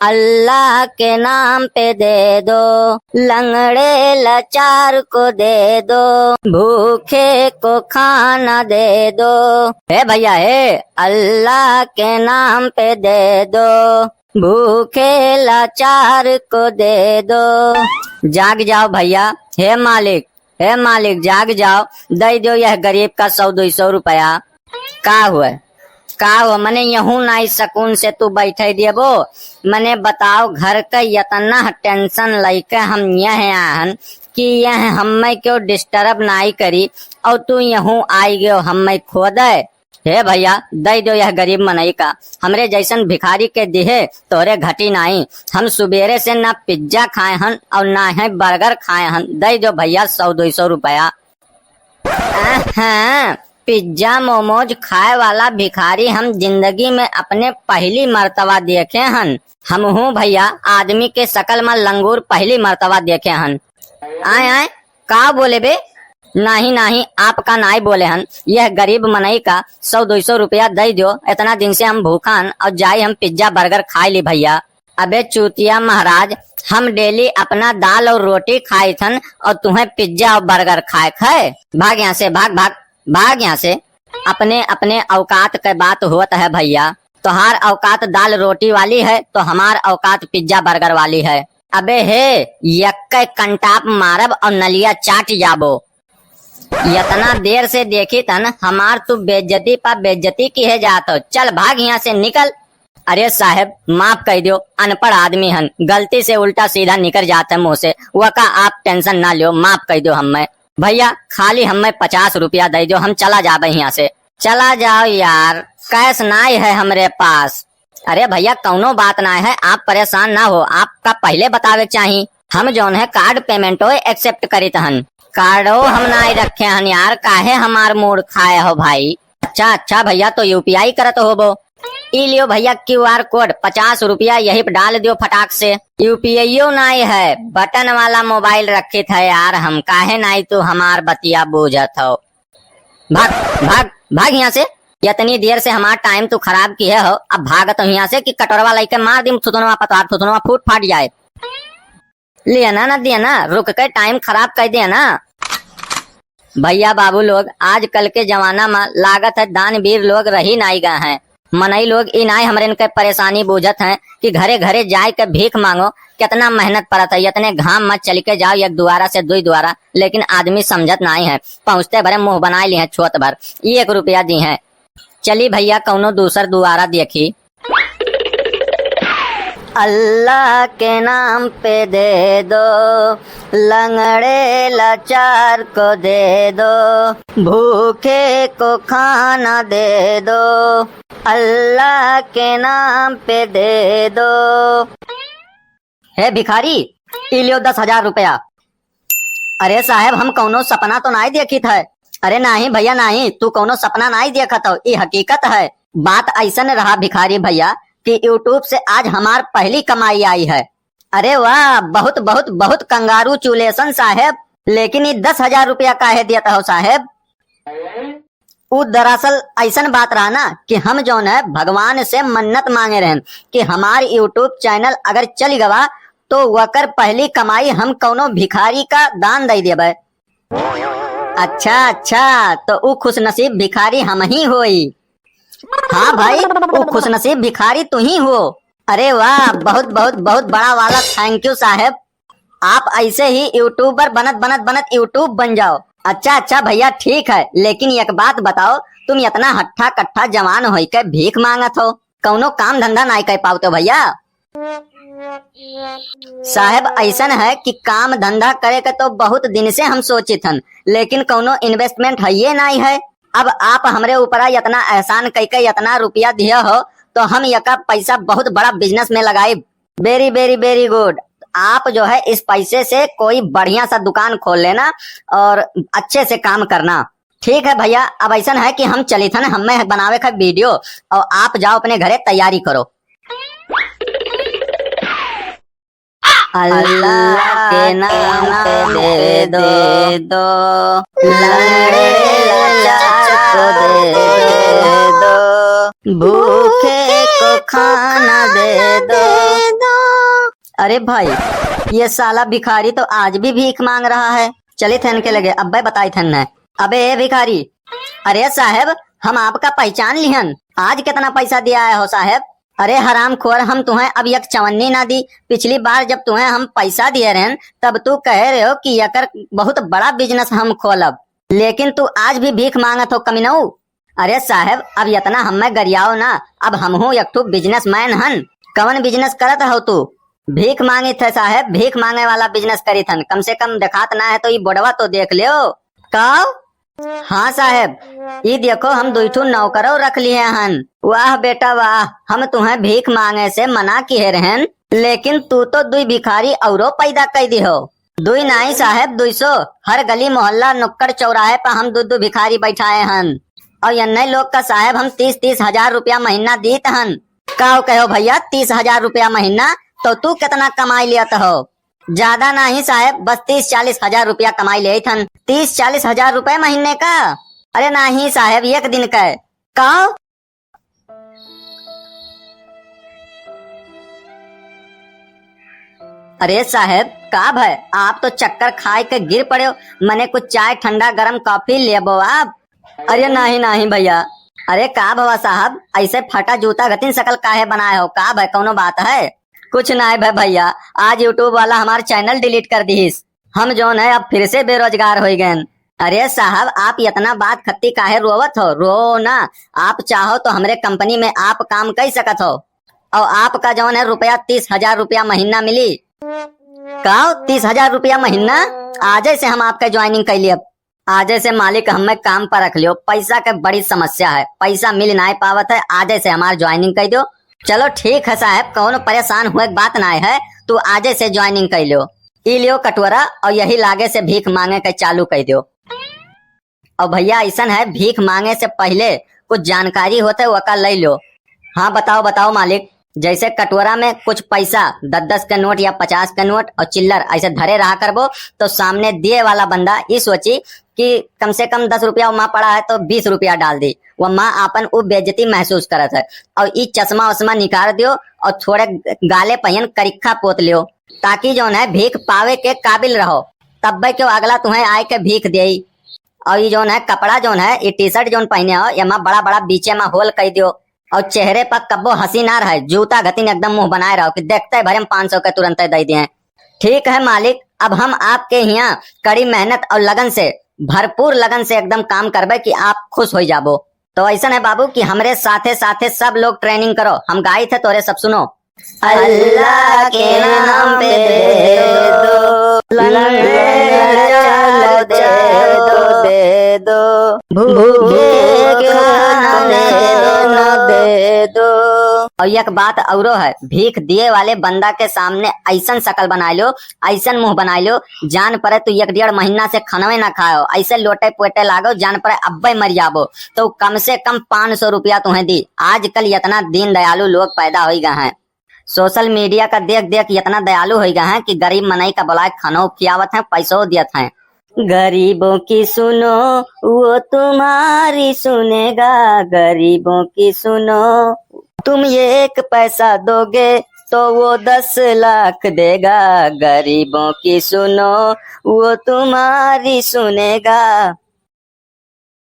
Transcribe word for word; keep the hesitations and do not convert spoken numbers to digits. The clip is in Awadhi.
अल्लाह के नाम पे दे दो, लंगड़े लाचार को दे दो, भूखे को खाना दे दो। हे भैया हे, अल्लाह के नाम पे दे दो, भूखे लाचार को दे दो। जाग जाओ भैया, हे मालिक, हे मालिक, जाग जाओ, दइ दो यह गरीब का सौ दुइ सौ रुपया। का हुआ, का हुआ, मने यहू नाई सकून से तू बैठे देबो? मने बताओ, घर का यतना tension लइके हम यह आहन कि यह हम्मे क्यों disturb नाई करी, और तू यहू आई गयो हम्मे खोदे। हे भैया, दइ दो यह गरीब मनई का, हमरे जैसन भिखारी के दिहे तोरे घटी नाई। हम सुबेरे से ना pizza खाए हन और ना है burger खाए हन, दइ दो भैया सौ दुइ सौ रुपया। अहं, pizza momos खाए वाला भिखारी हम जिंदगी में अपने पहली मर्तबा देखे हन। हमहू भैया आदमी के शकल में लंगूर पहली मर्तबा देखे हन। आए आए, का बोले बे? नाही नाही, आपका नाई बोले हन, यह गरीब मनई का सौ दुइ सौ रुपया दइ दो, इतना दिन से हम भूखा हन और जाई हम pizza burger खाई ली भैया। अबे चूतिया महाराज, हम daily अपना दाल और रोटी खाइत हन और तुहें pizza और burger खाए खाए? भाग यहाँ से, भाग, भाग, भाग यहाँ से। अपने, अपने औकात के बात होत है भैया। तोहार औकात दाल रोटी वाली है तो हमार औकात pizza burger वाली है। अबे हे, यक्के कंटाप मारब और नलिया चाट जाबो। यतना देर से देखित हन, हमार तू बेइज्जती पा बेइज्जती किहे जात हो। चल भाग यहाँ से, निकल। अरे साहेब, माफ कइ दियो, अनपढ़ आदमी हन, गलती से उल्टा सीधा निकर जात है मुँह से, वका आप tension ना लियो, माफ कइ दियो हम्मे। भैया, खाली हम्मे पचास रुपया दइ दियो, हम चला जाबे यहाँ से। चला जाओ यार, cash नाई है हमरे पास। अरे भैया, कौनो बात नाई है, आप परेशान ना हो, आपका पहिले बतावे के चाही। हम जौन है card payment ओ accept करित हन, कार्डो हम नाई रखे हन यार, काहे हमार मूड खाए हो भाई? अच्छा, अच्छा भैया, तो यूपीआई करत होबो। ई लियो भैया क्यूआर कोड, पचास रुपया यही पे डाल दियो फटाक से। यूपीआईओ नाई है, बटन वाला मोबाइल रखित है यार हम, काहे नाई तू हमार बतिया बूझत हो? भाग, भाग, भाग यहाँ से। यतनी देर से हमार टाइम तू खराब किहे हो, अब भागत हो यहाँ से कि कटोरवा लइके मार दी थुथुनवा पतवार, थुथुनवा फूट फाट जाए। लिया ना, ना दिया ना, रुक के टाइम खराब कर दिया ना। भैया बाबू लोग, आजकल के जमाना में लागत है दानवीर लोग रही नाई गा हैं। मनई लोग ई नाई हमरे इनके परेशानी बूझत हैं कि घरे घरे जाए के भीख मांगो, कितना मेहनत पड़त है, इतने घाम में चल के जाओ एक दुआरा से दुई दुआरा, लेकिन आदमी समझत नाई है। पहुँचते भरे मुँह बनाए ली हैं छोट भर, एक रुपया दी हैं। चली भैया कौनो दूसर दुआरा देखी। अल्लाह के नाम पे दे दो, लंगड़े लाचार को दे दो, भूखे को खाना दे दो, अल्लाह के नाम पे दे दो। हे भिखारी, ई लियो दस हजार रुपया। अरे साहेब, हम कौनो सपना तो नाई देखित है। अरे नाही भैया नाही, तू कौनो सपना नाई देखत हो, ई हकीकत है। बात ऐसन रहा भिखारी भैया कि YouTube से आज हमार पहली कमाई आई है। अरे वाह, बहुत बहुत बहुत congratulation साहेब, लेकिन ई दस हजार रुपया काहे देत हो साहेब? उ दरअसल ऐसन बात रहा ना कि हम जौन है भगवान से मन्नत मांगे रहन कि हमार YouTube channel अगर चल गवा तो वकर पहली कमाई हम कौनो भिखारी का दान दे देबे। अच्छा अच्छा, तो उ खुशनसीब भिखारी हम ही होई। हाँ भाई, उ खुशनसीब भिखारी तू ही हो। अरे वाह, बहुत बहुत बहुत बड़ा वाला thank you साहेब। आप ऐसे ही YouTuber बनत बनत बनत YouTube बन जाओ। अच्छा अच्छा भैया, ठीक है, लेकिन एक बात बताओ, तुम इतना हट्ठा कट्ठा जवान होइके भीख मांगत हो, कौनो काम धंधा नाई कर पावते हो भैया? साहेब, ऐसन है कि काम धंधा करे के तो बहुत दिन से हम सोचित हन, लेकिन कौनो investment है ये नाई है। अब आप हमरे ऊपरा इतना एहसान कइके इतना रुपया दिए हो, तो हम यका पैसा बहुत बड़ा business में लगाइब। Very very very good। आप जो है इस पैसे से कोई बढ़िया सा दुकान खोल लेना और अच्छे से काम करना। ठीक है भैया, अब ऐसन है कि हम चलित हन, हमें बनावे का video और आप जाओ अपने घरे तैयारी करो। अल्लाह के नाम पे दे दो, लंगड़े लाचार को दे दो, भूखे को खाना दे दो, अरे भाई, ये साला भिखारी तो आज भी भीख मांग रहा है। चलित है इनके लगे, अब्बे बताइत है न। अबे ए भिखारी, अरे साहेब, हम आपका पहचान लिहन, आज कितना पैसा दिया आए हो साहेब? अरे हरामखोर, हम तुहें अब एक चवन्नी ना दी। पिछली बार जब तुहें हम पैसा दिए रहन, तब तू कहे रहे हो कि यकर बहुत बड़ा business हम खोलब, लेकिन तू आज भी भीख मांगत हो कमीनऊ। अरे साहेब, अब इतना हमें गरियाओ ना, अब हमहू एक ठो businessman हन। कवन business करत हो तू? भीख मांगित है साहेब, भीख मांगे वाला business करित हन। कम से कम देखात ना है तो ई बोर्डवा तो देख लेओ। का? हाँ साहेब, ई देखो हम दुई ठो नौकरो रख लिए हन। वाह बेटा वाह, हम तुहें भीख मांगे से मना किए रहन, लेकिन तू तो दुई भिखारी औरो पैदा कई दिहो। दुई नाई साहेब, दुई सौ। हर गली मोहल्ला नुक्कड़ चौराहे पर हम दू दू भिखारी बैठाए हन। और यन्ने लोग का साहेब हम तीस तीस हजार रुपया महीना दीत हन। का कहो भैया, तीस हजार रुपया महीना, तो तू कितना कमाई लेत हो? ज्यादा नहीं साहेब, बस तीस चालीस हजार रुपया कमाई लेत हन। तीस चालीस हजार रुपये महीने का? अरे नहीं साहेब, एक दिन का। का? अरे साहेब, का भय? आप तो चक्कर खाए के गिर पड़े हो। मने कुछ चाय, ठंडा गरम कॉफी लेबो आप? अरे नाही, नाही भैया। अरे का भवा साहब, ऐसे फटा जूता गतिन सकल काहे बनाए हो? का भय, कौनो बात है? कुछ नाही भय भैया, आज YouTube वाला हमार channel delete कर दिहिस। हम जौन है अब फिर से बेरोजगार हो गए। अरे साहब, आप इतना बात खत्ती काहे रोवत हो? रो ना, आप चाहो तो हमरे कंपनी में आप काम कर सकत हो और आपका जौन है रुपया तीस हजार रुपया महीना मिली। का तीस हजार रुपया महीना? आजे से हम आपका ज्वाइनिंग कर लिए। आजे से मालिक हमें काम पर रख लियो, पैसा के बड़ी समस्या है, पैसा मिल नाय पावत है, आजे से हमार ज्वाइनिंग कर दो। चलो ठीक है साहब, कौनो परेशान हुए के बात नाय है, तू आजे से ज्वाइनिंग कर लियो। ई लियो कटोरा और यही लागे से भीख मांगे के चालू कर दियो। और भैया ऐसन है, भीख मांगे से पहले कुछ जानकारी होते, वका ले लो। हाँ बताओ, बताओ मालिक। जैसे कटोरा में कुछ पैसा, दस दस के नोट या पचास के नोट और चिल्लर ऐसे धरे रहा करबो, तो सामने दिए वाला बंदा ई सोची कि कम से कम दस रुपया वहाँ पड़ा है तो बीस रुपया डाल दी, वह माँ आपन उ बेइज्जती महसूस करत है। और ई चश्मा उश्मा निकाल दियो और थोड़े गाले पहियन करिखा पोत लियो, ताकि जौन है भीख पावे के काबिल रहो, तब्बे क्यों अगला तुम्हें आए के भीख देई। और ई जौन है कपड़ा जौन है, ई T-shirt जौन पहने हो, एमा बड़ा बड़ा बीचे में होल कर दियो और चेहरे पर कब्बो हंसी ना रहे, जूता घतिन एकदम मुंह बनाए रहो कि देखते भरे में पाँच सौ के तुरंते दे दिए। ठीक है मालिक, अब हम आपके यहाँ कड़ी मेहनत और लगन से, भरपूर लगन से एकदम काम करबे कि आप खुश हो जाबो। तो ऐसा है बाबू कि हमरे साथे साथे सब लोग training करो, हम गाई थे तोरे सब सुनो। अल्लाह के नाम पे दे दो, लंगड़ा चाल दे दो, दे दो, भूखे खाना दे दो, दे दो। और एक बात औरो है, भीख दिए वाले बंदा के सामने ऐसन शकल बनाए लो, ऐसन मुंह बनाए लो, जान पड़े तू एक डेढ़ महीना से खानवे ना खाओ, ऐसे लोटे पोटे लागो, जान पड़े अब्बे मर जाबो, तो कम से कम पाँच सौ रुपया तुम्हें दी। आजकल इतना दीन दयालु लोग पैदा हो गए हैं। Social media का देख देख इतना दयालु हो गए हैं कि गरीब मनई का बुलाए खानो खियावत हैं, पैसो दियत हैं। गरीबों की सुनो, वो तुम्हारी सुनेगा, गरीबों की सुनो। तुम एक पैसा दोगे तो वो दस लाख देगा, गरीबों की सुनो, वो तुम्हारी सुनेगा।